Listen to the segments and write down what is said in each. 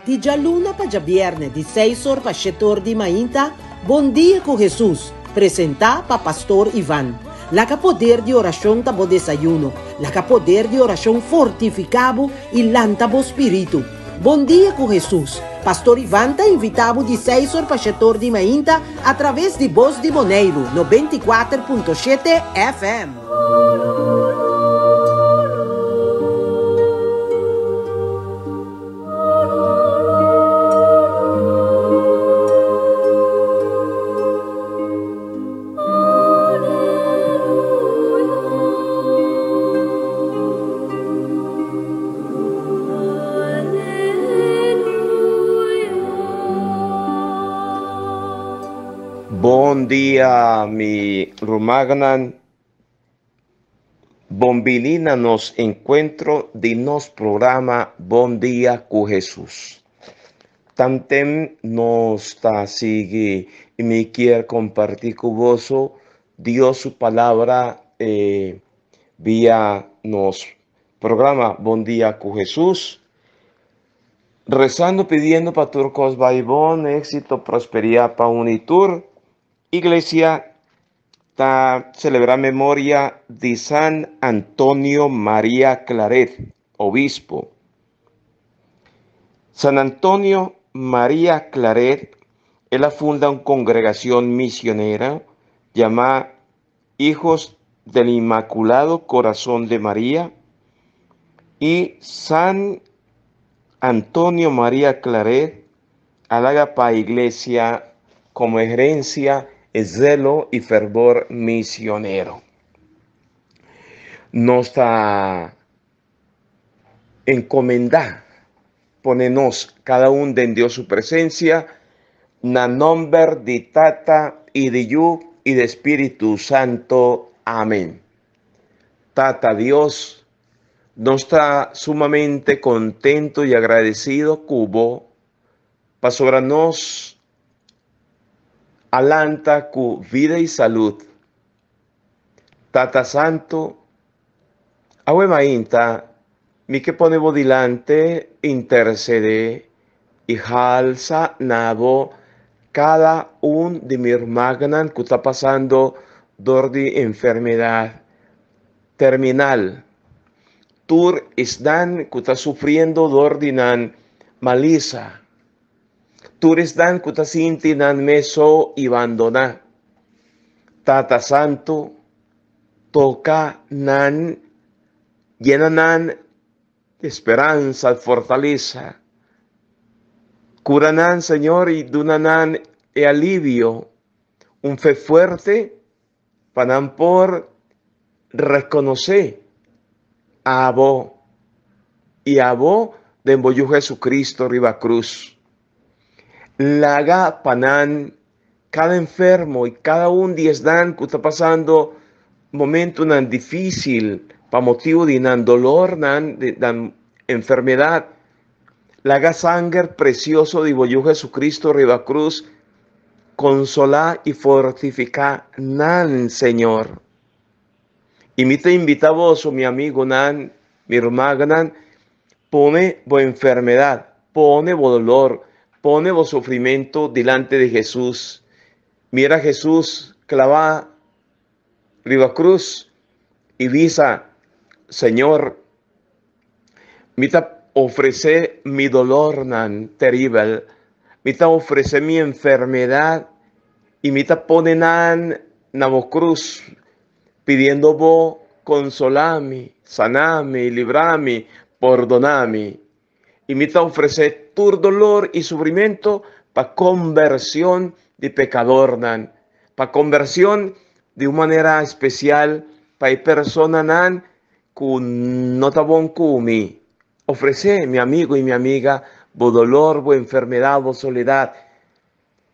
Di djaluna pa djabièrnè di seis or pa shete or di mainta, Bon Dia ku Hesus, presentá pa Pastor Ivan. Laga poder di orashon ta bo desayuno, laga poder di orashon fortifiká bo i lanta bo spiritu. Bon Dia ku Hesus, Pastor Ivan ta invitá bo di seis or pa shete or di mainta atraves di Bos di Boneiru 94.7 FM. Bon dia mi rumannan. Bon bini na nos encuentro di nos programa Bon Dia cu Jesus. Tantem nos ta sigui y mi kier comparti cu boso Dios su palabra eh, via nos programa Bon Dia cu Jesus. Rezando pidiendo pa tur cos bay bon, éxito, prosperidad pa un y tur. Iglesia ta celebra memoria di San Antonio María Claret, obispo. San Antonio María Claret, el a funda un congregación misionera llamada Hijos del Inmaculado Corazón de María y San Antonio María Claret halaga pa iglesia como herencia e zelo y fervor misionero. Nos ta encomendá, pone nos cada un den Dios su presencia, na nomber di Tata y di Yu y di Espíritu Santo. Amén. Tata Dios, nos ta sumamente contento y agradecido cu bo pasobra nos a lanta cu vida y salud. Tata Santo, awe mainta mi ke pone bo dilante intercede y halsa na bo cada un di mi hermananan cu ta pasando door di enfermedad terminal. Tur esnan cu ta sufriendo door di nan malisa. Tur esnan cu ta sinti nan mes so y bandona. Tata Santo, toca nan, yena nan di speransa, fortalesa. Cura nan, Señor, y duna nan e alivio, un fe fuerte pa nan por reconoce abo y abo den bo Yu Jesucristo riba cruz. Laga pa nan cada enfermo y cada un di esnan cu ta pasando momentonan dificil pa motibo di nan dolornan, di nan enfermedad, laga sanger precioso di bo Yu Jesucristo riba cruz consola y fortifica nan, Señor. Y mi ta invita boso, mi amigonan, mi rumannan, pone bo enfermedad, pone bo dolor, pone bo sufrimento dilante di Jesús. Mira Jesús clava riba cruz y bisa, Señor, mi ta ofrece mi dolornan teribel, mi ta ofrece mi enfermedad y mi ta pone nan na bo cruz, pidiendo bo consolami, sanami, librami, pordonami. Y mi ta ofrece tur dolor y sufrimento pa conversión di pecadornan, pa conversión di un manera especial pa e personanan cu no ta bon cu mi. Ofrece, mi amigo y mi amiga, bo dolor, bo enfermedad, bo soledad,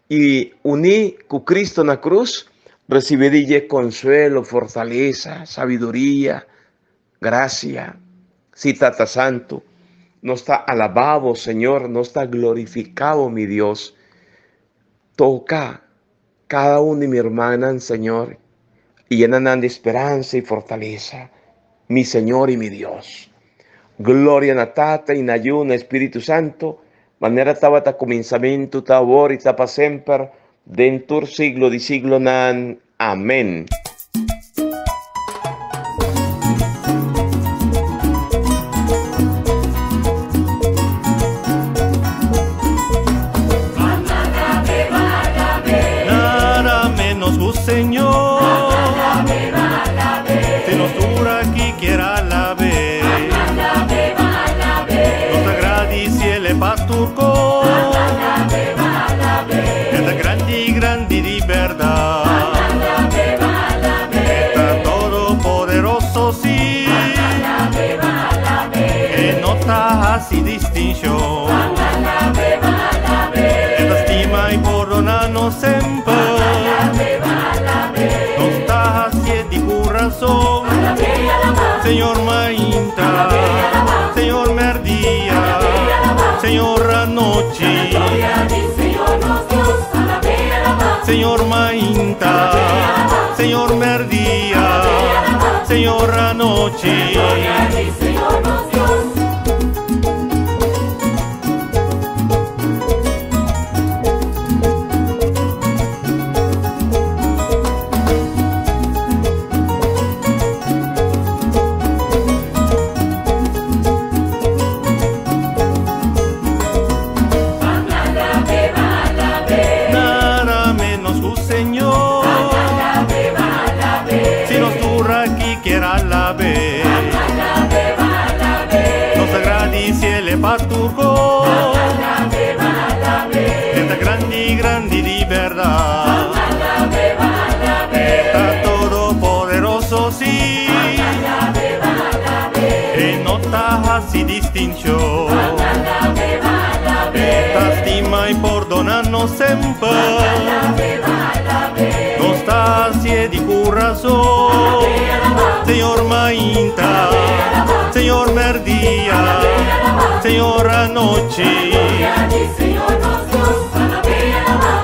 y uní cu Cristo na cruz, recibi di dje consuelo, fortaleza, sabiduria, gracia. Sí, Tata Santo, nos ta alababo, Señor, nos ta glorificabo, mi Dios. Toca cada un di mi hermananan, Señor, y llena nan di speranza y fortaleza, mi Señor y mi Dios. Gloria na Tata y na Yu, na Espíritu Santo, Manera tabata kuminsamentu, ta awor i ta pa semper, den tur siglo di siglonan. Amèn. Nada menos ku Señor. Si nos tur aki kier alab'é. Nos ta gradisiel e pa tur kos. E ta grandi, grandi di bèrdat. E ta todopoderoso, sí. E no ta hasi distinshon. E ta stima i pordoná nos semper. Nos ta hasié di kurason. Señor mainta, Señor merdia, Señor anochi. Señor mainta, Señor merdia, Señor anochi. Nada menos ku Señor. Si nos tur aki kier alab'é. Nos ta gradisiel e pa tur kos. E ta grandi, grandi di bèrdat. E ta todopoderoso, sí. E no ta hasi distinshon. E ta stima i pordona nos semper. Nos ta hasié di kurason. Señor mainta, Señor merdia, Señor anochi.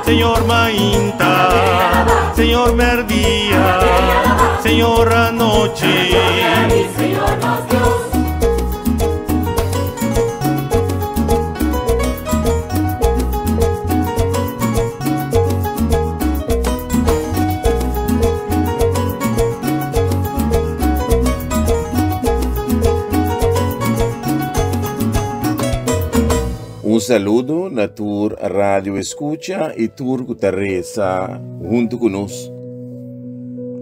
Señor mainta, Señor merdia, Señor anochi. Un saludo na tur radio escucha y tur ku ta reza hunto ku nos.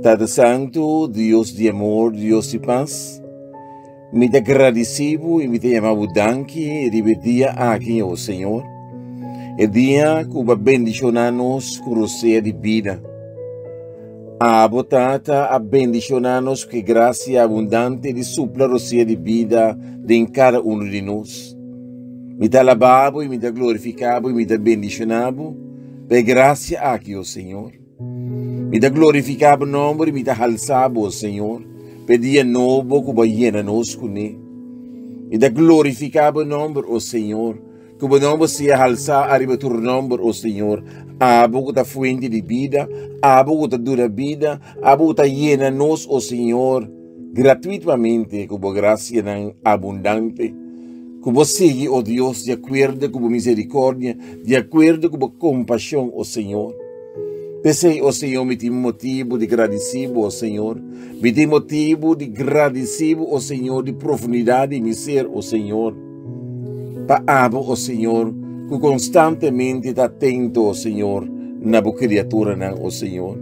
Tata Santo, Dios di amor, Dios di paz, mi ta gradeci bo y mi ta yama bo danki riba e dia aki, o Señor. E dia ku bo a bendiciona nos ku rosea di bida. Abo, Tata, a bendiciona nos ku e gracia abundante di supla rosea di bida den kada uno di nos. Mi ta alaba bo y mi ta glorifica bo y mi ta bendiciona bo pa e gracia aki, o Señor. Mi ta glorifica bo nomber y mi ta halsa bo, o Señor, pa e dia nobo cu bo a yena nos cune. Mi ta glorifica bo nomber, o Señor, cu bo nomber sea halsa ariba tur nomber, o Señor. Abo cu ta fuente di bida, abo cu ta duna bida, abo cu ta yena nos, o Señor, gratuitamente cu bo gracianan abundante. Cu bo sigui, o Dios, di acuerdo cu bo misericordia, di acuerdo cu bo compasion, o Señor. P'esei, o Señor, mi tin motibu di gradici bo, o Señor. Mi tin motibu di gradici bo, o Señor, di profundidad di mi ser, o Señor. Pa abo, o Señor, cu constantemente ta atento, o Señor, na bo criaturanan, o Señor.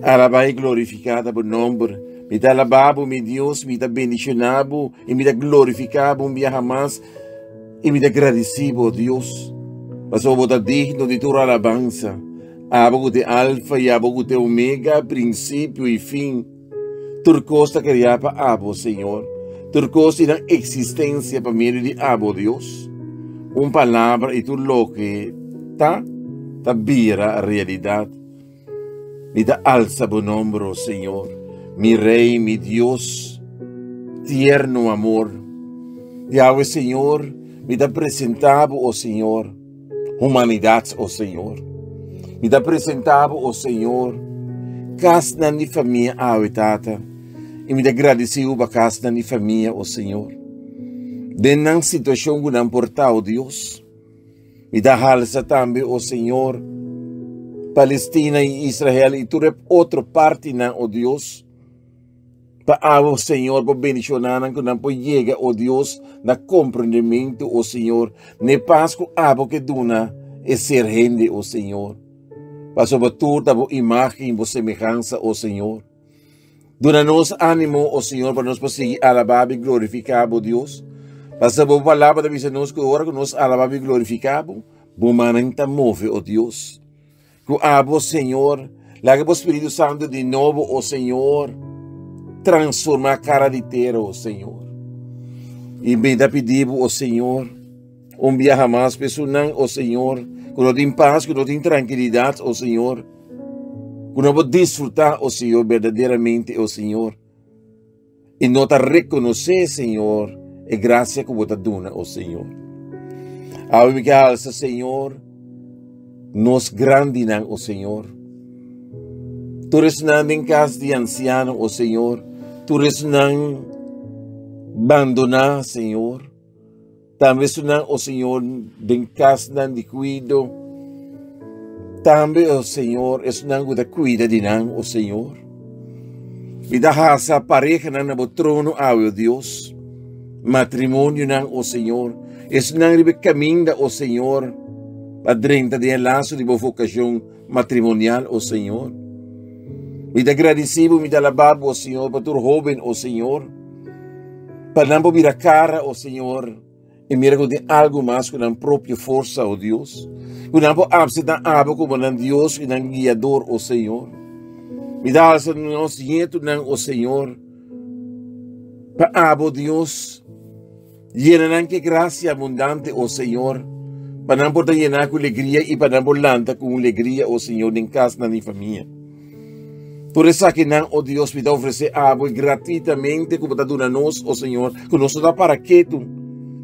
Alabá i glorificá ta bo nomber. Mi ta alabá bo, mi Dios, mi ta bendicioná bo i mi ta glorificá bo un biaha mas i mi ta gradicí bo, Dios, pasobra bo ta digno di tur alabansa. Abo cu t'e Alfa i abo cu t'e Omega, principio i fin. Tur kos ta kreá pa abo, Señor. Tur kos tin nan eksistensia pa medio di abo, Dios. Un palabra i tur loke ta, ta bira realidat. Mi ta alsa bo nomber, o Señor, mi Rei, mi Dios, tierno amor. Yahweh, Señor, mi ta presentá bo, o Señor, humanidat, o Señor. Mi ta presentá bo, o Señor, kasnan di famia awe, Tata, i mi ta gradisí bo pa kasnan di famia, o Señor. Den nan situashon ku nan por ta, o Dios. Mi ta halsa tambe, o Señor, Palestina i Israel i tur e otro partinan, o Dios. Pa abo, Señor, por bendishoná nan ku nan por yega, o Dios, na komprendementu, o Señor, n'e pas ku abo ke duna e ser hende, o Señor. Pasobra tur ta bo imágen i bo semehansa, o Señor. Duna nos ánimo, o Señor, pa nos por sigui alabá bo i glorifiká bo, Dios. Pasobra bo palabra ta bisa nos ku ora ku nos alabá bo i glorifiká bo, bo mannan ta move, o Dios. Ku abo, Señor, laga bo Spiritu Santu di nobo, o Señor, transformá kara di tera, o Señor. I mi ta pidi bo, o Señor, un biaha mas pa esunnan, o Señor, ku no tin pas, ku no tin trankilidat, o Señor, ku no por disfrutá, o Señor, berdaderamente, o Señor, i no ta rekonosé, Señor, e grasia ku bo ta duna, o Señor. Awe mi ke alsa, Señor, nos grandinan, o Señor. Tur esnan den kas di ansiano, o Señor. Tur esnan bandoná, Señor. Tambe esnan, o Señor, den kasnan di kuido. Tambe, o Señor, esnan ku ta kuida di nan, o Señor. Mi ta hasa parehanan na bo trono awe, o Dios. Matrimonionan, o Señor. Esnan riba e kaminda, o Señor, pa drenta den e laso di bo vokashon matrimonial, o Señor. Mi ta gradisí bo, mi ta alabá bo, o Señor, pa tur hóben, o Señor. Pa nan por mira kara, o Señor, i mira ku tin algu mas ku nan propio forsa, o Dios. Ku nan por apseptá abo komo nan Dios i nan guiador, o Señor. Mi ta alsa nos nietunan, o Señor, pa abo, Dios, yena nan ku e grasia abundante, o Señor, pa nan por ta yená ku legria i pa nan por lanta ku un legria, o Señor, den kasnan di famia. Tur esakinan, o Dios, mi ta ofresé abo i gratuitamente ku bo ta duna nos, o Señor, ku nos no ta para ketu,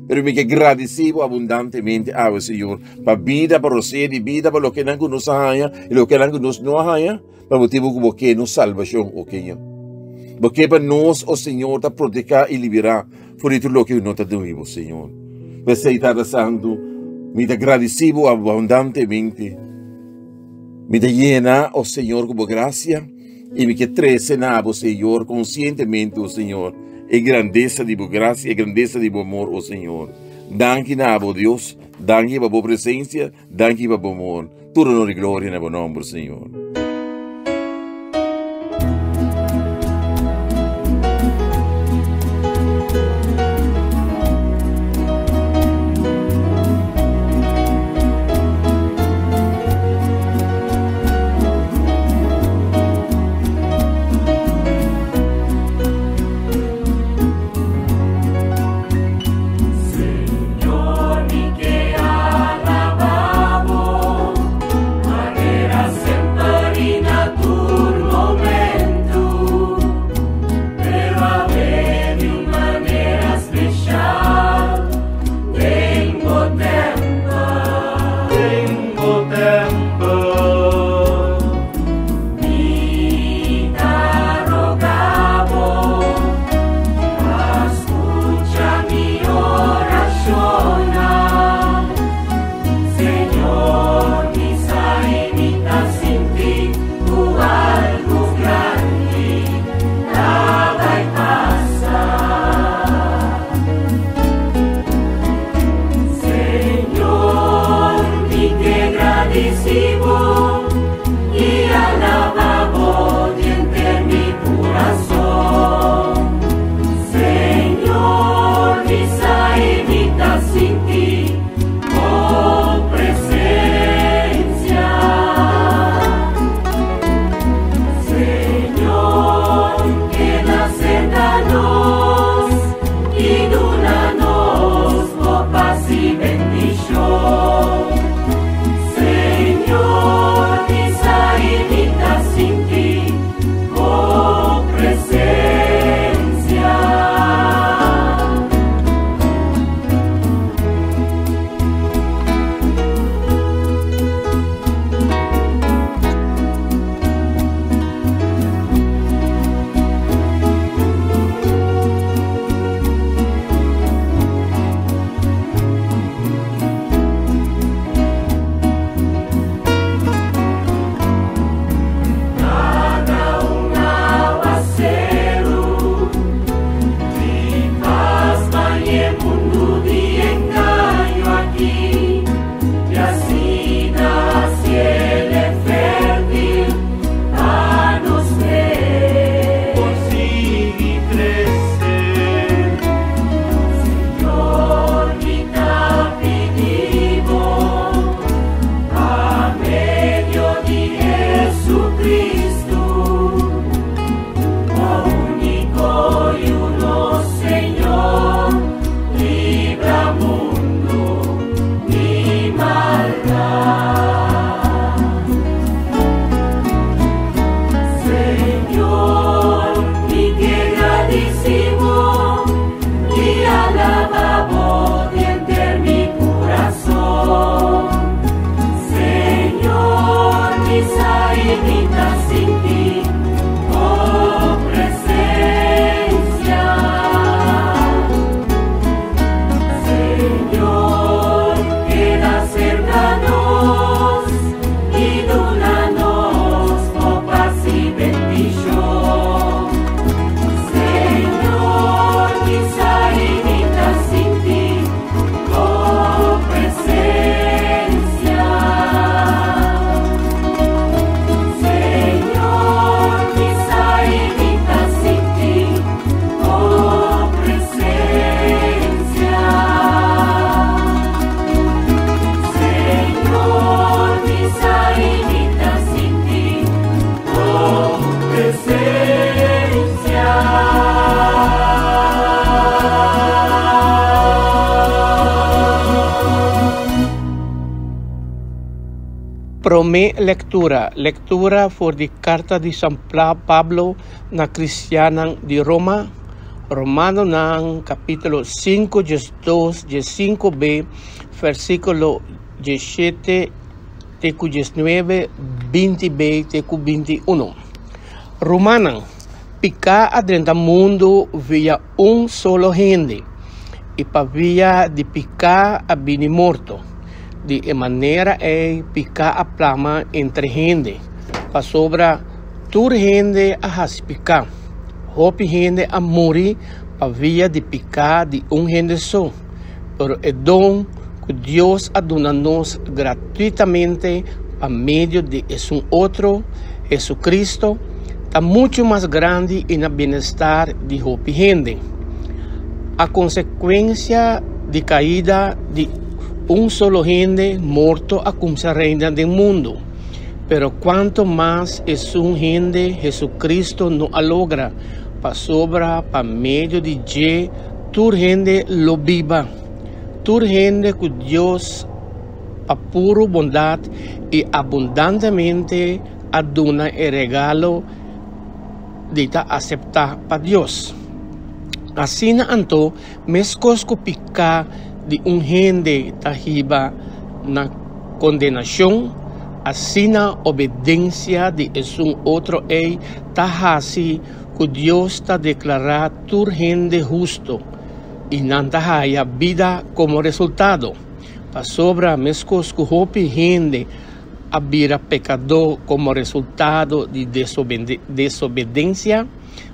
pero mi ke gradisí bo abundantemente awe, Señor, pa bida, pa rosea di bida, pa lokenan ku nos a haña i lokenan ku nos no a haña, pa motibu ku bo ke nos salbashon, o Keñor. Bo ke pa nos, o Señor, ta protehá i liberá for di tur loke no ta dui bo, Señor. P'esei, Tata Santu, mi ta gradisí bo abundantemente. Mi ta yena, o Señor, ku bo grasia, i mi ke trese na bo, Señor, konsientemente, o Señor, e grandesa di bo grasia, e grandesa di bo amor, o Señor. Danki na bo, Dios, danki pa bo presensia, danki pa bo amor. Tur honor i gloria na bo nomber, Señor. Señor, mi ke alabá bo, manera semper. Promé lektura, Lektura for di karta di San Pablo na kristiannan di Roma, Romanonan kapítulo 5 12 15b, versíkulo 17 te ku 19, 20b te ku 21. Rumannan, piká a drenta mundu via un solo hende, i pa via di piká a bini morto. Di e manera ei piká a plama entre hende, pasobra tur hende a hasi piká. Hopi hende a muri pa via di piká di un hende so, pero e don ku Dios a duna nos gratuitamente pa medio di esun otro, Jesucristo, ta muchu mas grandi i na bienestar di hopi hende. A konsekuensia di kaida di un solo hende, morto a kumsa reina den mundu. Pero kuantu mas esun hende, Jesucristo, no a logra, pasobra pa medio di dje tur hende lo biba. Tur hende ku Dios pa puru bondat i abundantemente a duna e regalo di ta aseptá pa Dios. Asina anto, meskos ku piká di un hende ta hiba na kondenashon, asina obedensia di esun otro ei ta hasi ku Dios ta deklará tur hende hustu, i nan ta haya bida komo resultado. Pasobra meskos ku hopi hende a bira pekadó komo resultado di desobedensia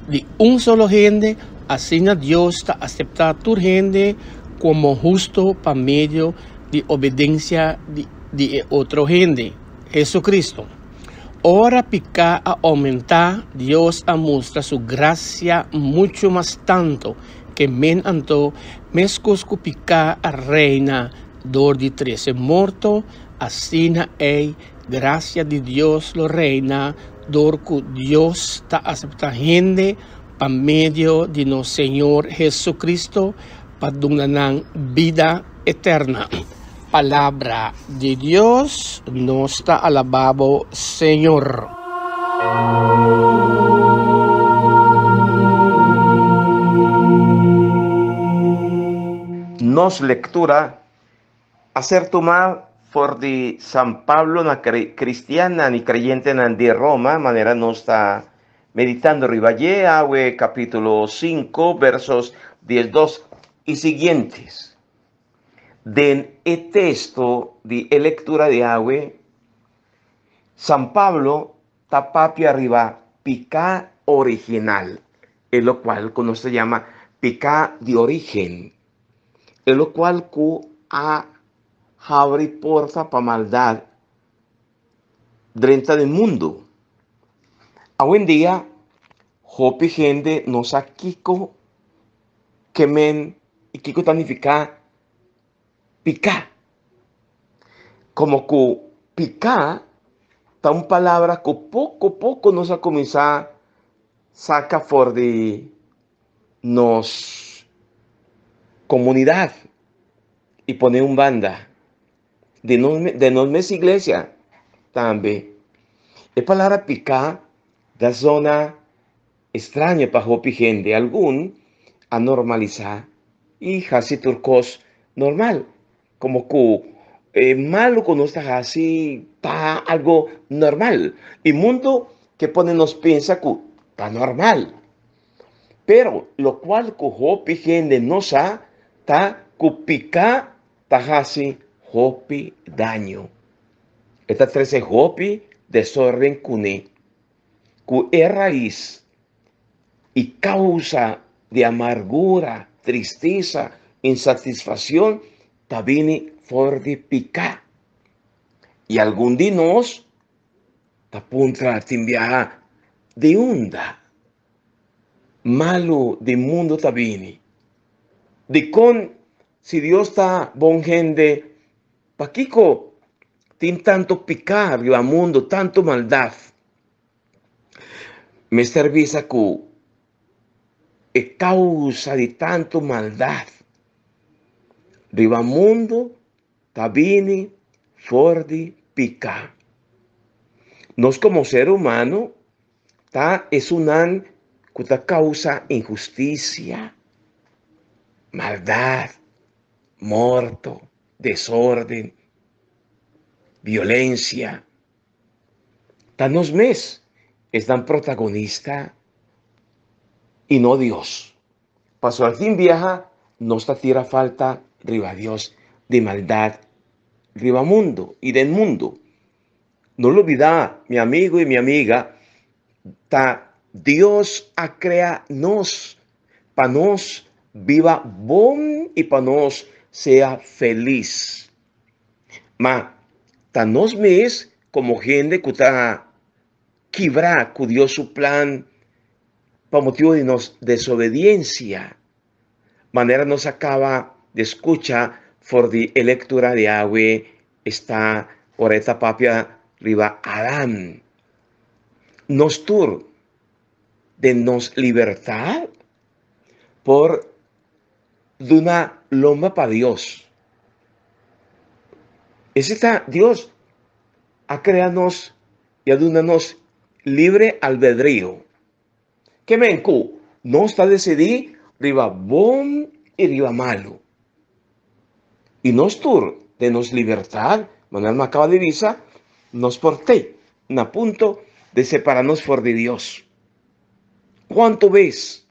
di un solo hende, asina Dios ta aseptá tur hende komo hustu pa medio di obedensia di e otro hende, Jesucristo. Ora piká a oumentá, Dios a mustra su grasia muchu mas tantu ke men anto, meskos ku piká a reina dor di trese morto, Asina ei grasia di Dios lo reina dor ku Dios ta aseptá hende pa medio di nos Señor Jesucristo pa duna nan bida eterna. Palabra di Dios, Nos ta alabá bo, Señor. Nos lectura A ser tumá for di San Pablo na cristiannan y creyentenan di Roma, manera nos ta meditando riba dje awe, capítulo 5, versos 12 y siguientes. Den e texto di e lectura di awe, San Pablo ta papia riba piká original, e locual cu nos ta yama piká di origen. E locual cu a habri porta pa maldad drenta den mundo. Awendia hopi hende no sa kico ke men y kico ta nifica pica. Como cu pica ta un palabra cu poco poco nos a cuminsa saca for di nos comunidad y pone un banda de nos, de nos mes iglesia tambe. E palabra pica da zona extraño pa hopi hende. Algun a normalisa y haci tur cos normal. Como cu e malo cu nos ta haci ta algo normal. Y mundo ke pone nos pensa cu ta normal. Pero locual cu hopi hende no sa ta cu pica ta haci hopi daño. E ta trece hopi desorden cune. Cu e rais y causa di amargura, tristesa, insatisfaccion ta bini for di pica. Y algun di nos ta puntra tin biaha di unda malu di mundu ta bini. Dikon si Dios ta bon hende, pakiko tin tantu piká riba mundu, tantu maldat? Mester bisa ku e kousa di tantu maldat riba mundu ta bini for di piká. Nos komo ser humano ta esunnan ku ta kousa inhustisia, maldat, morto, desorden, violensia. Ta nos mes esnan protagonista i no Dios. Pasobra tin biaha nos ta tira falta riba Dios di maldat riba mundu i den mundu. No lubidá, mi amigu i mi amiga, ta Dios a krea nos pa nos biba bon i pa nos sea felis. Ma ta nos mes komo hende ku ta kibra ku Dios su plan pa motibu di nos desobediensia, manera nos a kaba di skucha for di e lektura di awe esta ora e ta papia riba Adan. Nos tur den nos libertad por duna lomba pa Dios. Ese ta Dios a crea nos y a duna nos libre albedrío. Ke men ku nos ta decidí riba bon y riba malo. Y nos tur den nos libertad, manera mi a caba di bisa, nos por te na punto di separa nos for di Dios. Cuanto bes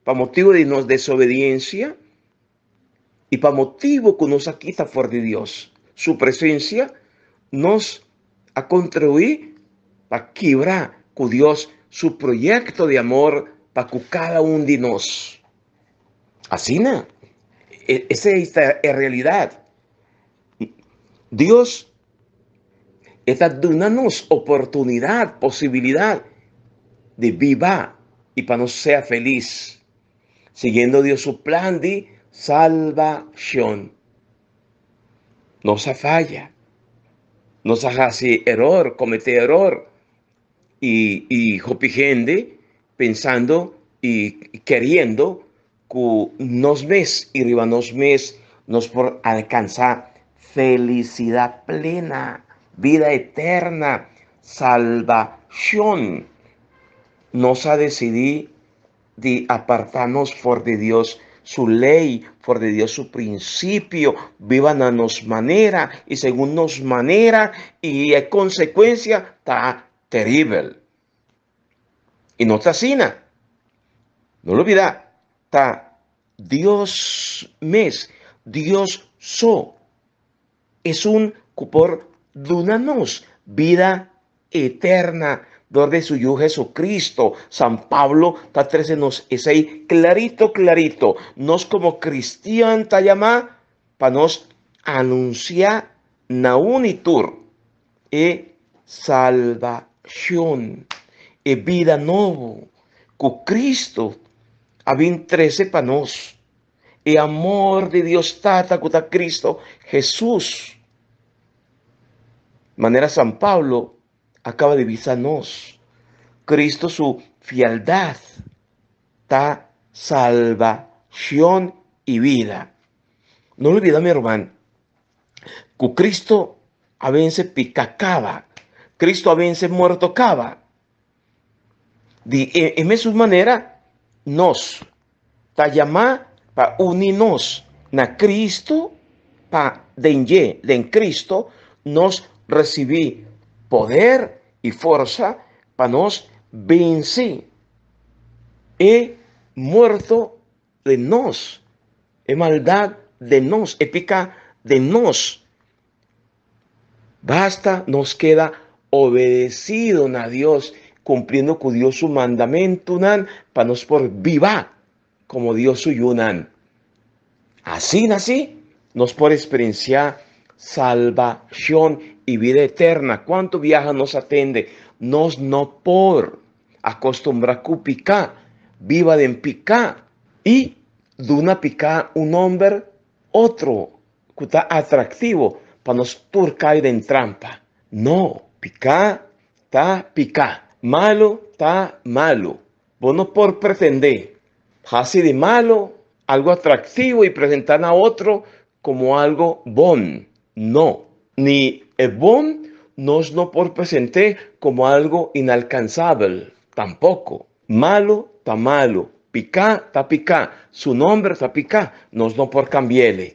pa motibo di nos desobediencia y pa motibo cu nos a kita for di Dios su presencia, nos a contribui pa kibra cu Dios su proyecto di amor pa cu cada un di nos. Asina, esey ta e realidad. Dios e ta duna nos oportunidad, posibilidad di biba y pa nos sea feliz, siguiendo Dios su plan di salvacion. Nos a faya, nos a haci eror, comete eror, y, y hopi hende pensando y queriendo ku nos mes y riba nos mes nos por alcansa felicidad plena, vida eterna, salvacion. Nos a decidi di aparta nos for di Dios su ley, for di Dios su principio, biba na nos manera y segun nos manera y e consecuencia ta teribel. Y no ta asina. No lubida, ta Dios mes, Dios so, esun ku por duna nos bida eterna dor di su Yu Jesucristo. San Pablo ta trese nos esei clarito clarito. Nos komo cristian ta yamá pa nos anunsiá na un i tur e salbashon, e bida nobo ku Cristo a bin trese pa nos, e amor di Dios Tata ku ta Cristo Jesus. Manera San Pablo a kaba di bisa nos, Cristo su fieldat ta salbashon i bida. No lubida mi ruman, ku Cristo a vense piká kaba, Cristo a vense morto kaba. Di e, e mesun manera, nos ta yamá pa uni nos na Cristo, pa den dje, den Cristo, nos risibí poder i forsa pa nos vense e morto den nos, e maldat den nos, e piká den nos. Basta nos keda obedesido na Dios, kumpliendo ku Dios su mandamentunan pa nos por biba komo Dios su yunan. Asina sí nos por eksperensiá salbashon i bida eterna. Kuantu biaha nos a tende, nos no por akostumbrá ku piká, biba den piká i duna piká un nòmber otro ku ta atraktivo pa nos tur kai den trampa. No, piká ta piká, malu ta malu. Bo no por pretendé hasi di malu algu atraktivo i presentá na otro komo algu bon. No, ni e bon nos no por present'é komo algu inalkansabel tampoko. Malu ta malu, piká ta piká, su nòmber ta piká, nos no por kambi'el.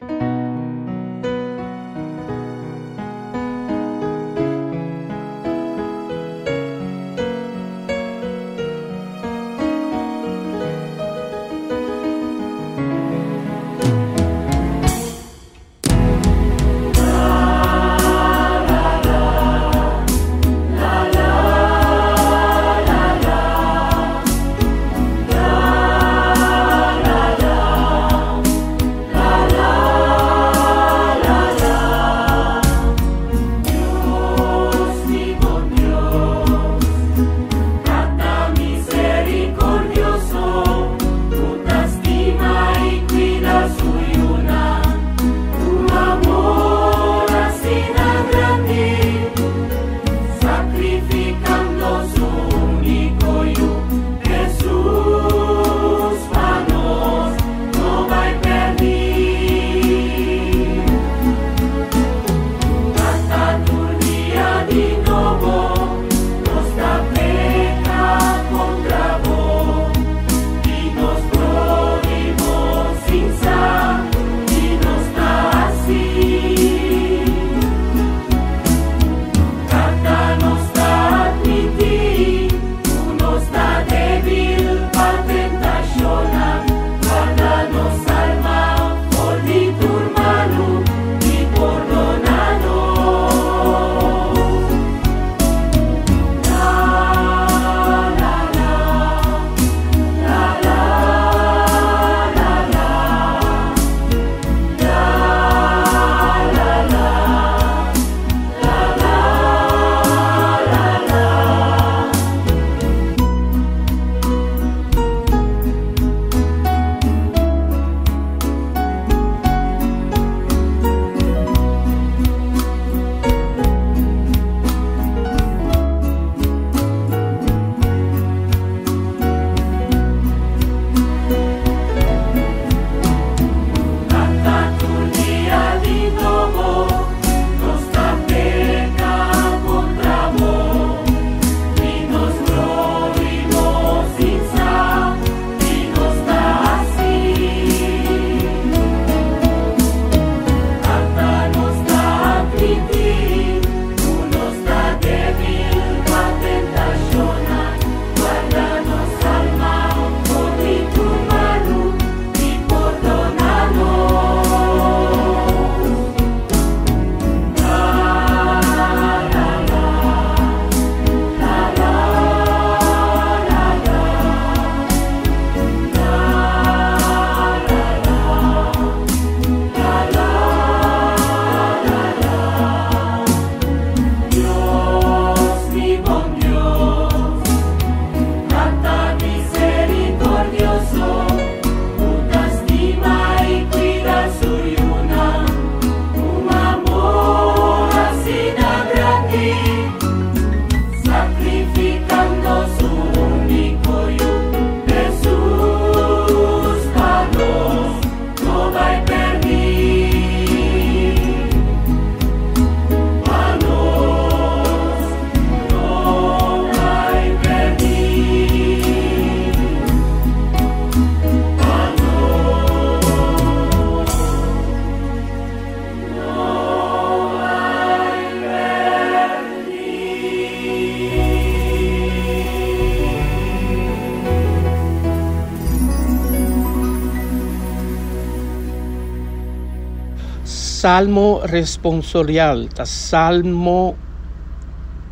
Salmo responsorial ta Salmo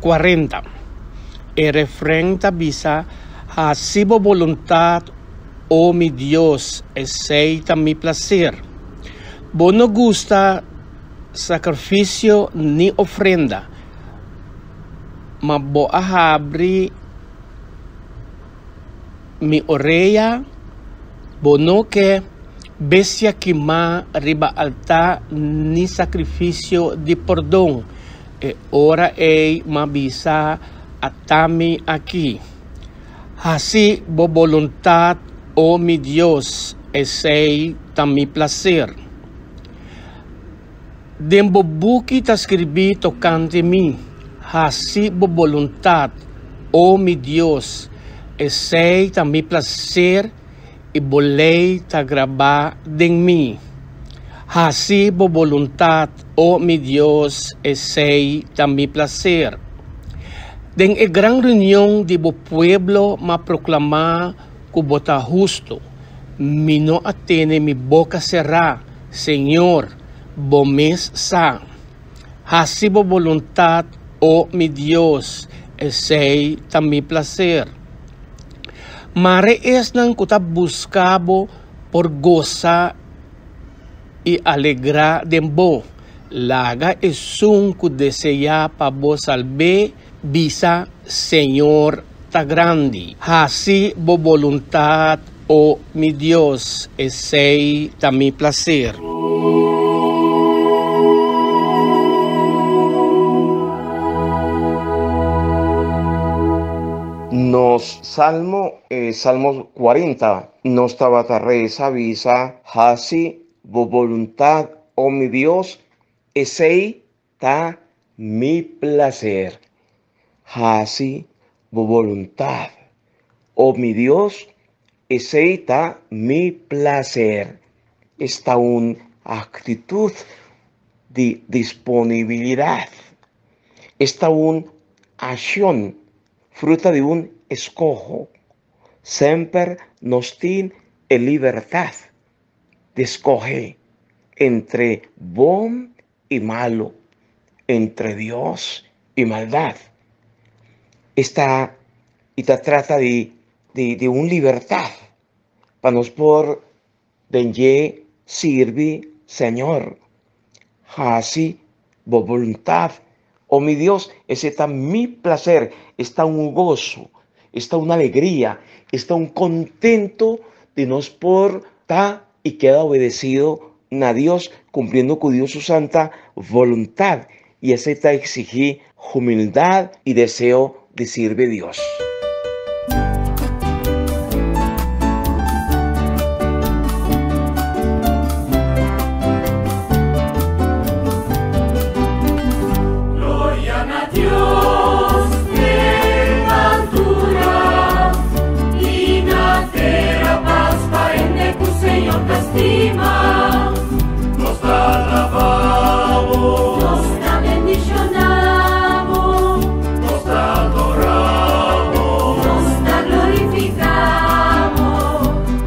40. E refren ta bisa, Hasi bo boluntat, o mi Dios, esei ta mi plaser. Bo no gusta sakrifisio ni ofrenda, ma bo a habri mi orea, bo no ke bestia kimá riba altá ni sakrifisio di pordon. E ora ei m'a bisa, Ata mi aki. Hasi bo boluntat, o mi Dios, esei ta mi plaser. Den bo buki ta skribí tokante mi. Hasi bo boluntat, o mi Dios, esei ta mi plaser i bo lei ta grabá den mi. Hasi bo boluntat, o mi Dios, esei ta mi plaser. Den e gran reunion di bo pueblo m'a proklamá ku bo ta hustu. Mi no a tene mi boka será, Señor, bo mes sa. Hasi bo boluntat, o mi Dios, esei ta mi plaser. Mare esnan ku ta buska bo por gosa i alegrá den bo. Laga esun ku deseá pa bo salb'é bisa, Señor ta grandi. Hasi bo boluntat, o mi Dios, esei ta mi plaser. Nos Salmo, Salmo 40, nos tabata resa bisa, Hasi bo boluntat, o mi Dios, esei ta mi plaser. Hasi bo boluntat, o mi Dios, esei ta mi plaser. Esta un aktitut di disponibilidat. Esta un akshon, fruta di un eskoho. Semper nos tin e libertat di skohe entre bon i malu, entre Dios i maldat. Esta i ta trata di di di un libertat pa nos por den dje sirbi Señor. Hasi bo boluntat, o mi Dios, ese ta mi plaser, esta un goso, esta un alegria, esta un kontento di nos por ta i keda obedesido na Dios, kumpliendo ku Dios su santa boluntat, i esei ta eksigí humildat i deseo di sirbi Dios. Gloria na Dios den altura i na tera pas pa hende ku Señor ta stima. Nos ta alabá bo. Nos ta bendishoná bo. Nos ta adorá bo. Nos ta glorifiká bo.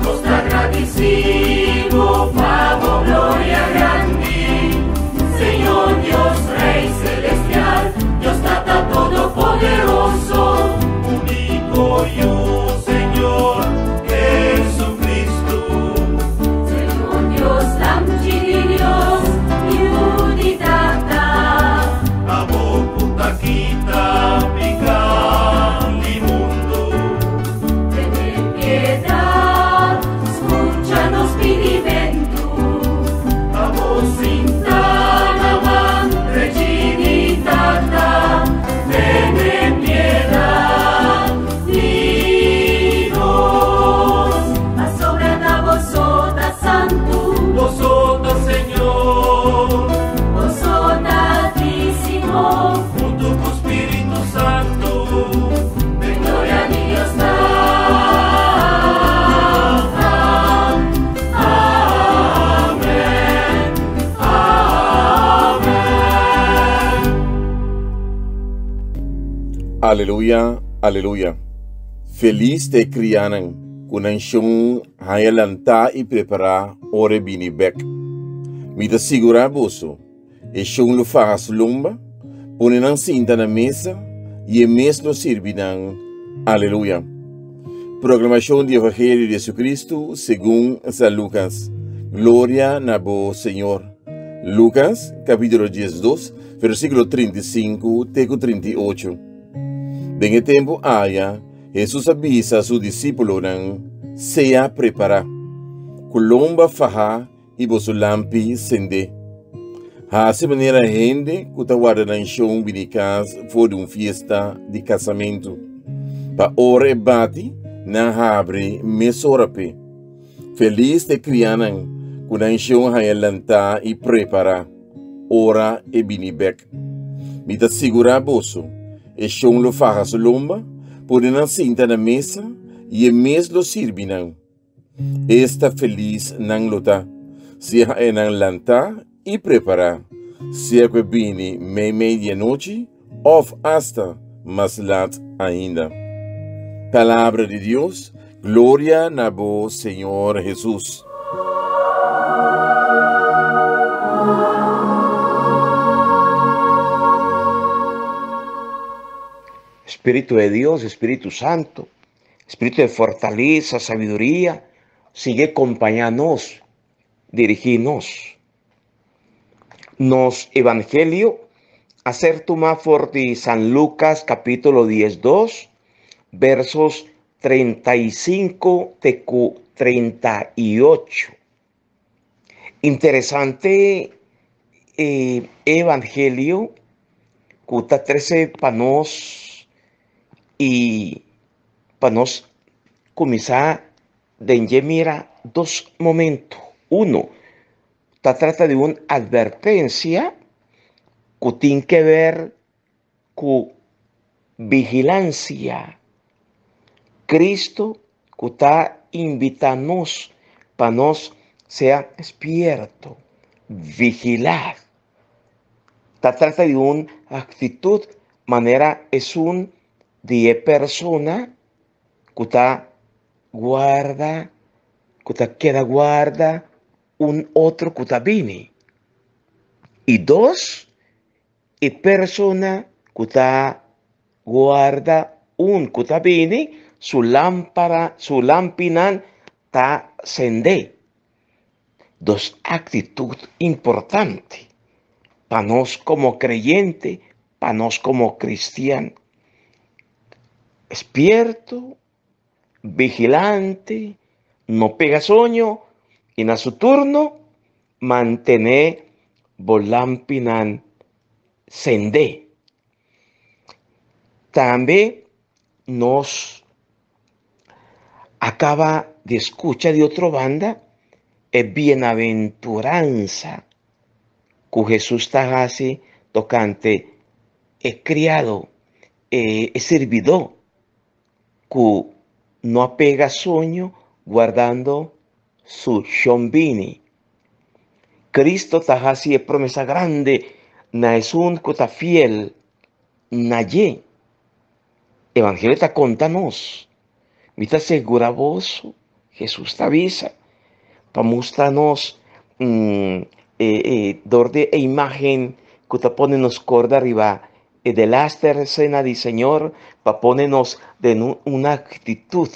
Nos ta gradisí bo pa bo gloria grandi. Señor Dios Rey Celestial, Dios Tata Todopoderoso. Único Yu, Señor Jesucristo. Señor Dios, Lamchi di Dios, Yu di Tata. Abo ku ta kita piká di mundu. Tene piedad, skucha nos pidimentu. Abo sinta na man drechi di Tata, tene piedad di nos. Pasobra ta bo so ta santu. Bo so ta Señor. Bo so ta Altísimo. Huntu ku Spiritu Santu. Den gloria di Dios Tata. Amen. Amen. Aleluya, aleluya. Felis ta e krianan ku nan shon haña lantá i prepará ora e bini bèk. Mi ta sigurá boso, e shon lo faha su lomba, pone nan sinta na mesa i e mes lo sirbi nan. Aleluya. Proklamashon di Evangelio di Jesucristo segun San Lukas. Gloria na bo, Señor. Lukas, kapítulo 12, versíkulo 35 te ku 38. Den e tempu aya, Hesus a bisa su disípulonan, Sea prepará, ku lomba fahá i boso lampi sendé. Hasi manera hende ku ta warda nan shon bini kas for di un fiesta di kasamentu, pa ora e bati, nan habri mesora p'e. Felis ta e krianan ku nan shon haña lantá i prepará ora e bini bèk. Mi ta sigurá boso, e shon lo faha su lomba, pone nan sinta na mesa, i e mes lo sirbi nan. Esta felis nan lo ta, si e haña nan lantá i prepará, sea ku e bini meimei di anochi òf asta mas lat ainda. Palabra di Dios, Gloria na bo, Señor Hesus. Espíritu de Dios, Espíritu Santo, Espíritu de fortaleza, sabiduría, sigue acompañándonos, dirigirnos. Nos Evangelio, hacer tuma forti San Lucas capítulo 10, 2, versos 35 TQ 38. Interesante eh, Evangelio, kuta 13 pa nos y pa nos kuminsá den dje mira dos momento. Uno, ta trata di un advertencia ku tin ke ver ku vigilancia. Cristo ku ta invita nos pa nos sea spierto, vigilá. Ta trata di un actitud manera esun di e persona ku ta guarda, ku ta keda guarda un otro ku ta bini. I dos, e persona ku ta guarda un ku ta bini, su lámpara, su lampinan ta sendé. Dos actitud importante pa nos como creyente, pa nos como cristian. Spierto, vigilante, no pega soño y na su turno mantené bo lampinan sendé. Tambe nos acaba di scucha di otro banda e bienaventuransa cu Jesús ta haci tocante e criado, e, e sirbidó cu no a pega soño guardando su shon bini. Cristo ta haci e promesa grande na esun cu ta fiel na dje. Evangelio ta conta nos, Mi ta segura boso, Jesús ta bisa, pa mustra nos mm, e, e, door di e imagen cu ta pone nos corda riba e delaster cena di Señor, pa pone nos den una actitud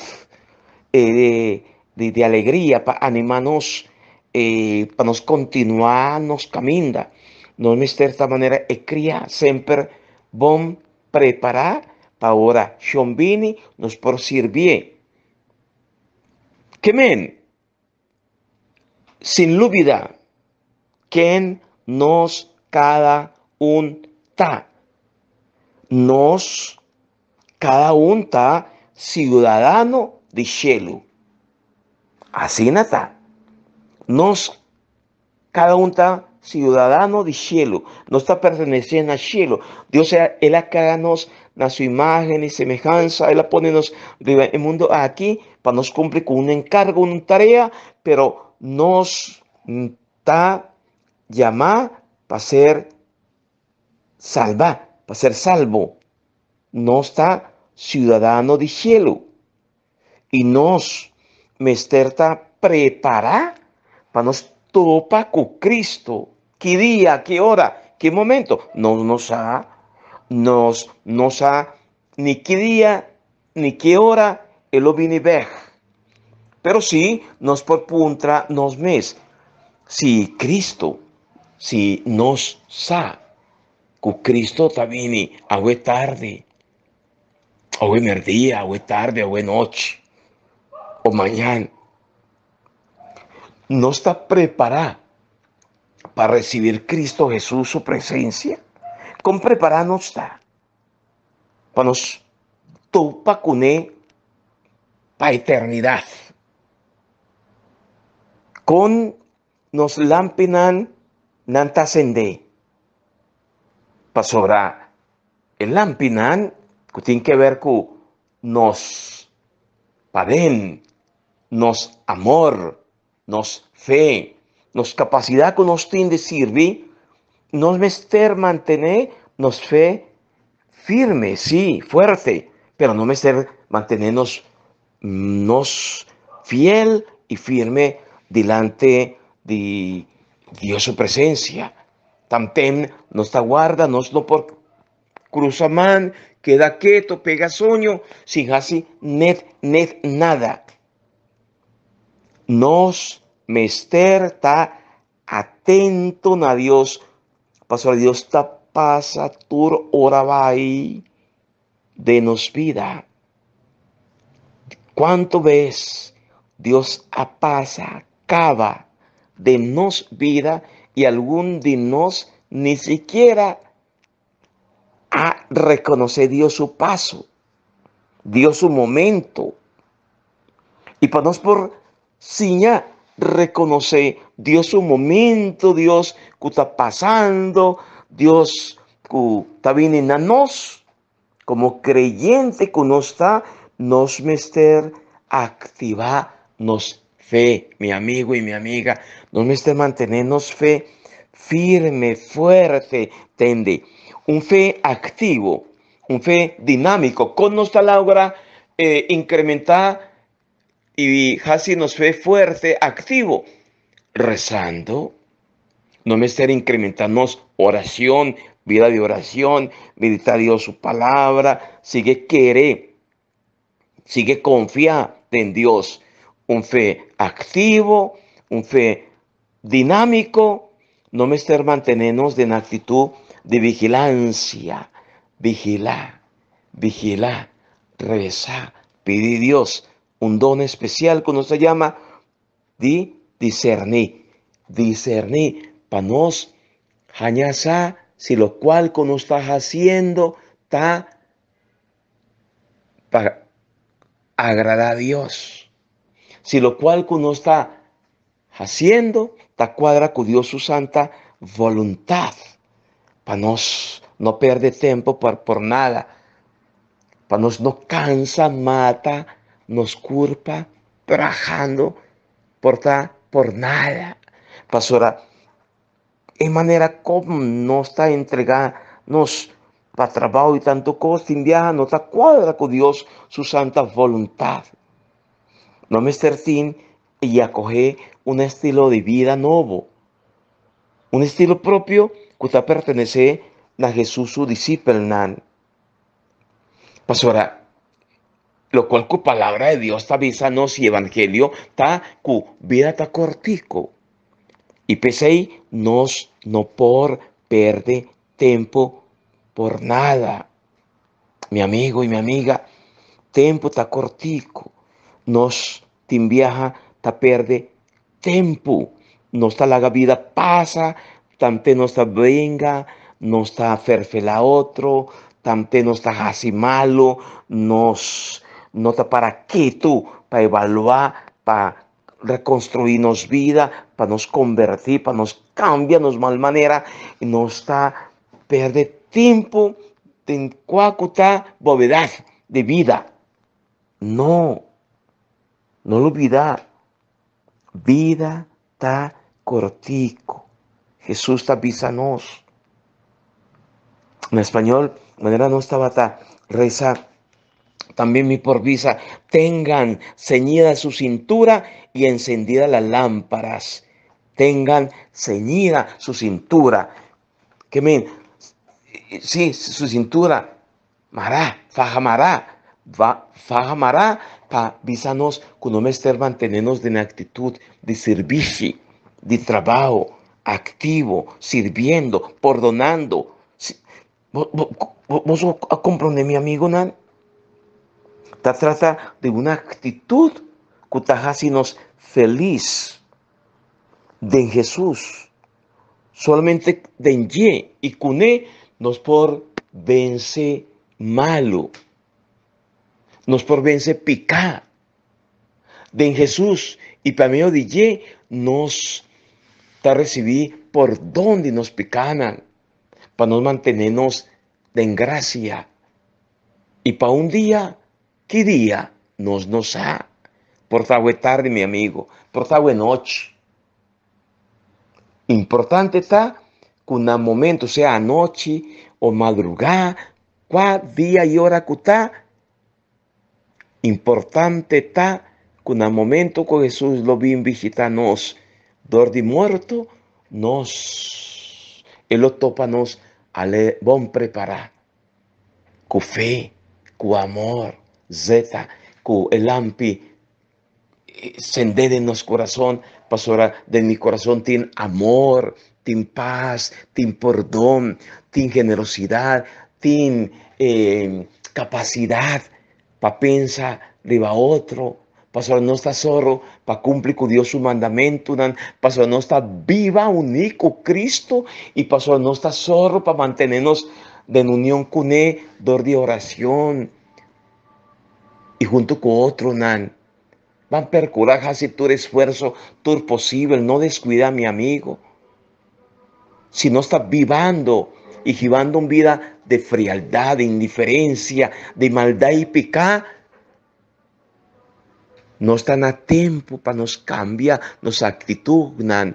eh, de, de alegria, pa anima nos, eh, pa nos continua nos caminda. Nos mester ta manera e cria semper bon prepará pa ora Shon bini nos por sirbié. Ke men? Sin lubidá ken nos kada un ta. Nos kada un ta siudadano di shelu. Asina ta. Nos Kada un ta siudadano di shelu. Nos ta pertenesé na shelu. Dios el a krea nos na su imágen i semehansa. El a pone nos riba e mundu aki pa nos kumpli ku un enkargo, un tarea, pero nos ta yamá pa ser salbá, pa ser salbo. Nos ta siudadano di shelu. I nos mester ta prepará pa nos topa ku Kristu. Ki dia, ki ora, ki momento? Nos no sa. Nos no sa ni ki dia ni ki ora e lo bini bèk. Pero sí nos por puntra nos mes, si Kristu, si nos sa ku Kristu ta bini awe tardi, Awe merdia, awe tarde, awe nochi o mañan. Nos ta prepará pa recibir Cristo Jesús su presencia? Kon prepará nos ta pa nos topa kuné pa eternidat? Kon nos lampinan nan ta sendé? Pasobra e lampinan ku tin ke ber ku nos paden, nos amor, nos fe, nos kapasidat ku nos tin di sirbi, nos mester mantené nos fe firme, sí, fuerte, pero no mester mantené nos nos fiel i firme dilante di Dios su presensia. Tanten nos ta warda, nos no por cruza man, keda keto, pega soño, sin hasi net net nada. Nos mester ta atento na Dios, pasobra Dios ta pasa tur ora bai den nos bida. Cuanto bes Dios a pasa caba den nos bida y algun di nos ni sikiera a reconoce Dios su paso, Dios su momento. Y pa nos por siña reconoce Dios su momento, Dios cu ta pasando, Dios cu ta bini na nos, como creyente cu nos ta, nos mester activa nos fe, mi amigo y mi amiga. Nos mester mantene nos fe firme, fuerte, tende. Un fe activo, un fe dinámico. Con nos ta logra eh, incrementa y hasi nos fe fuerte, activo? Rezando. No mester incrementa nos oración, vida de oración, meditar Dios su palabra, sigue querer, sigue confía en Dios. Un fe activo, un fe dinámico, no mester mantenernos en actitud de vigilancia. Vigila, vigila, reza, pide a Dios un don especial que se llama di discernir. Discernir pa nos haña sa si lo cual que nos está haciendo está para agradar a Dios. Si lo cual que uno está haciendo está cuadra con Dios su santa voluntad. Pa nos no perde tiempo por, por nada. Pa nos no cansa, mata, nos culpa, trabajando por, ta, por nada. Pastora, en manera como no está entregarnos para trabajo y tanto cosa, sin viaja, no está cuadra con Dios su santa voluntad. No mester tin y acoge un estilo de vida nuevo, un estilo propio que ta pertenece a Jesús su discípulo. Pastora, lo cual cu palabra de Dios ta nos y evangelio ta cu vida ta cortico. Y p'esey nos no por perde tempo por nada. Mi amigo y mi amiga, tempo ta cortico. Nos tin biaha ta perde tempo. Nos ta laga vida pasa, tante nos ta venga, nos ta ferfela otro, tante nos ta hasi malo, nos no ta para keto pa evaluar, pa reconstruir nos vida, pa nos convertir, pa nos cambia nos mal manera, y nos ta perde tempo den cua cu ta bovedad de vida. No, no lubida, vida ta cortico. Jesús ta bisa nos. En español, manera nos tabata reza, también mi por bisa, tengan ceñida su cintura y encendida las lámparas. Tengan ceñida su cintura. Que men, sí, su cintura. Mará, faja mará, va, faja mará, pa bisa nos cu no mester mantenernos den actitud de servicio, de trabajo activo, sirviendo, perdonando. Vos comprende, mi amigo, nan? Ta trata de una actitud que ta nos feliz de Jesús. Solamente den ye y cune nos por vence malo. Nos por vence picar. Den Jesús y pa medio de ye nos ta recibí por donde nos picanan. Pa nos mantené nos den grasia. I pa un dia, ki dia? Nos no sa. Por ta awe tardi, mi amigo, por ta awe nochi. Importante ta ku na momento, sea anochi o madrugá, kua dia i ora ku ta, Importante ta ku na momento ku Hesus lo bin bishitá nos dor di morto, nos e lo topa nos ale bon prepará, ku fe, ku amor, zeta, ku e lampi sendé den nos kurason, pasobra den mi kurason tin amor, tin pas, tin pordon, tin generosidat, tin kapasidat pa pensa riba otro, pasobra nos ta sòru pa kumpli ku Dios su mandamentunan, pasobra nos ta biba uní ku Kristu i pasobra nos ta sòru pa mantené nos den union kuné dor di orashon. I huntu ku otronan, ban perkurá hasi tur esfuerso, tur posibel, no deskuidá mi amigo. Si nos ta bibando i hibando un bida de frialdat, de indiferensia, de maldat i piká, nos ta na tempu pa nos kambia nos aktitutnan,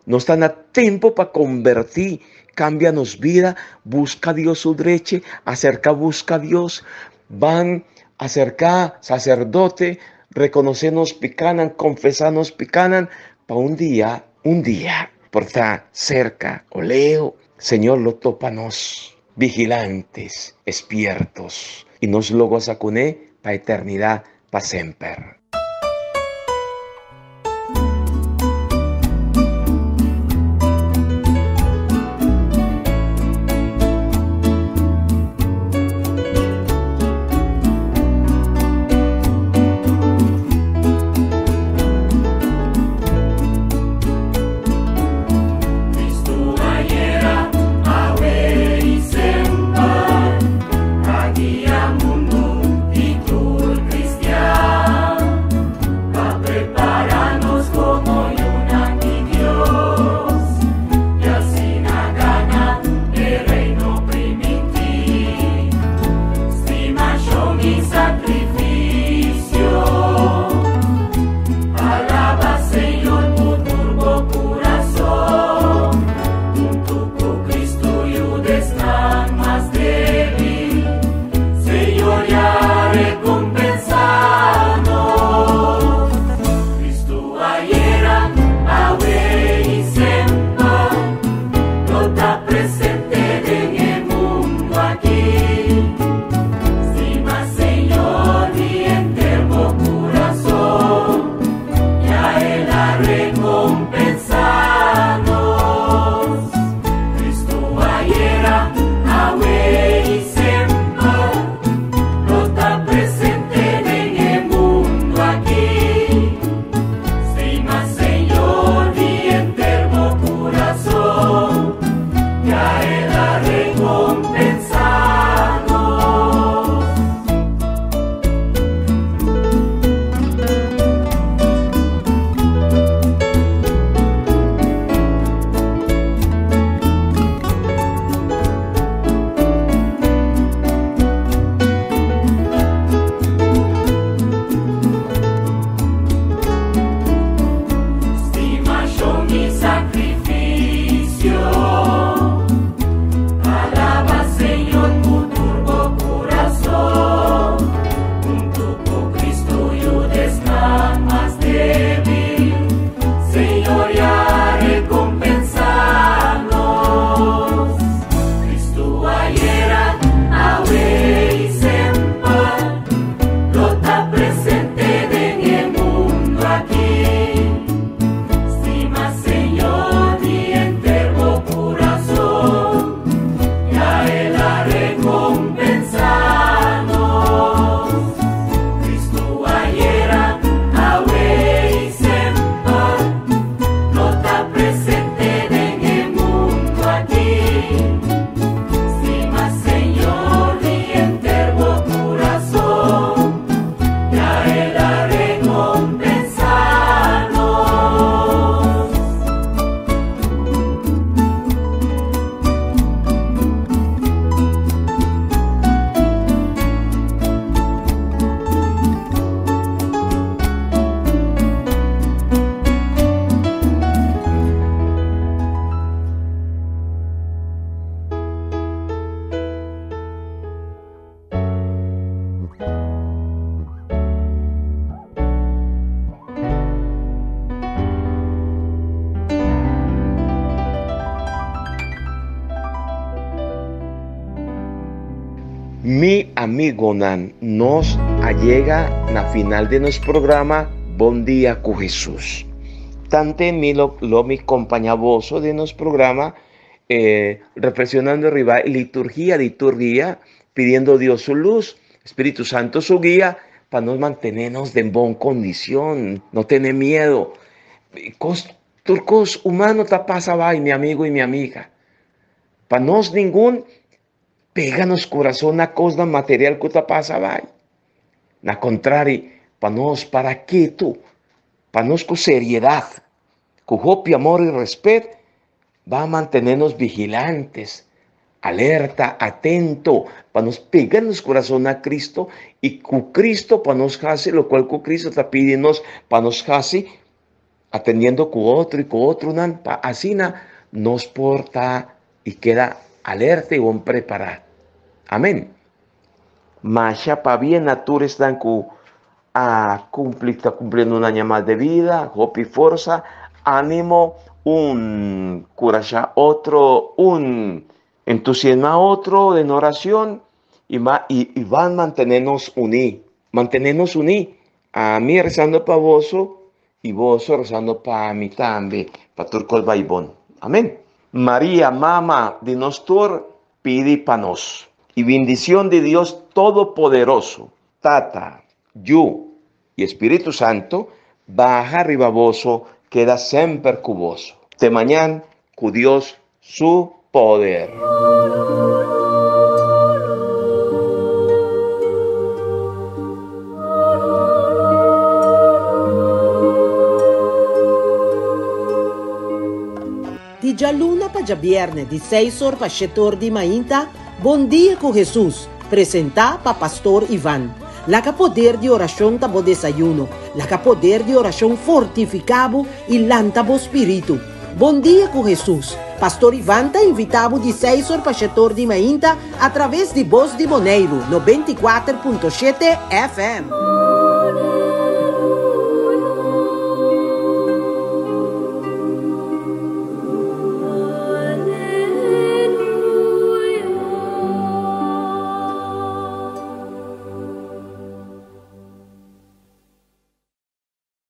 nos ta na tempu pa kombertí, kambia nos bida, buska Dios su drechi, aserká buska Dios, ban aserká saserdote, rekonosé nos pikánan, konfesá nos pikánan, pa un dia, un dia, por ta serka o leu, Señor lo topa nos vigilantes, espiertos, i nos lo gosa kuné pa eternidat, pa semper. Mi amigonan, nos a yega na final di nos programa Bon Dia ku Hesus. Tanten mi lo, lo mi kompañá boso den nos programa eh, reflexionando riba e liturgia di tur dia, pidiendo Dios su luz, Spiritu Santo su guia, pa nos mantenernos den bon kondishon, no tene miedo. Kos, tur kos humano ta pasa bai, mi amigo i mi amiga. Pa nos ningun pega nos kurason na kosnan material ku ta pasa bai. Na kontrari, pa nos para ketu, pa nos ku seriedat, ku hopi amor i respet, ba mantené nos vigilantes, alerta, atento, pa nos pega nos kurason na Kristo i ku Kristo pa nos hasi lokual ku Kristo ta pidi nos pa nos hasi, atendiendo ku otro i ku otronan, pa asina nos por ta i keda alerta i bon prepará. Amén. Masha pabia na tur esnan ku a kumpli, ta kumpliendo un aña mas de vida, hopi forsa, ánimo, un kurashá otro, un entusiasmá otro den orashon i i ban mantené nos uní, mantené nos uní. Ami rezando pa boso i boso rezando pa mi tambe, pa tur kos bai bon. Amén. Maria, mama di nos tur, pidi pa nos. I bindicion di Dios Todopoderoso, Tata, Yu i Spiritu Santo, baha riba boso, keda semper ku boso. Te mañan, ku Dios su poder. Di djaluna pa djabierne di seis or pa shete or di mainta, Bon Dia ku Hesus, presentá pa Pastor Ivan. Laga poder di orashon ta bo desayuno, laga poder di orashon fortifiká bo i lanta bo spiritu. Bon Dia ku Hesus, Pastor Ivan ta invitá bo di seis or pa shete or di mainta atraves di Bos di Boneiru, 94.7 FM.